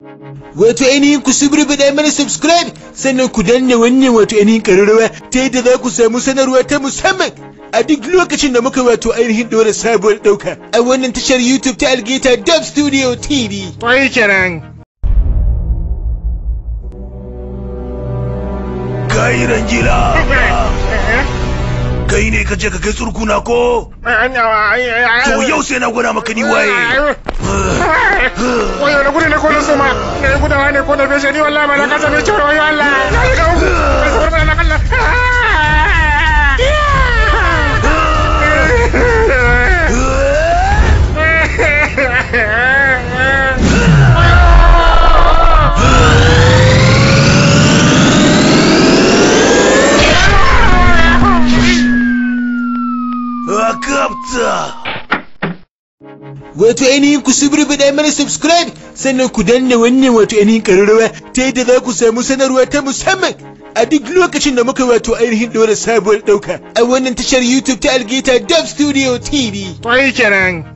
Wato ainihin ku suburbuɗa mana subscribe, sannan ku danna wannan wato ainihin ƙararrawa ta yadda za ku samu sanarwa ta musamman a duk lokacin da muka wato ainihin ɗora sabuwar ɗauka a wannan tashar YouTube ta Algaita Dub Studio TV. To yi kenan. Kai Rangila! Kai ne ka je ka kai tsurkuna ko? To yau sai na gwada maka ni waye. Wayo na gudu ne ko na suma, na yi gudawa ne ko na beshe, ni wallahi ma na kasa mai cewa wayo Allah. Na yi ga uku, mai sabar mana na kalla. Kapta! Wato ainihin ku suburbuɗa mana subscribe, sannan ku danna wannan wato ainihin ƙararrawa ta yadda za ku samu sanarwa ta musamman a duk lokacin da muka wato ainihin ɗora sabuwar ɗauka a wannan tashar YouTube ta Algaita Dub Studio TV. To yi kenan.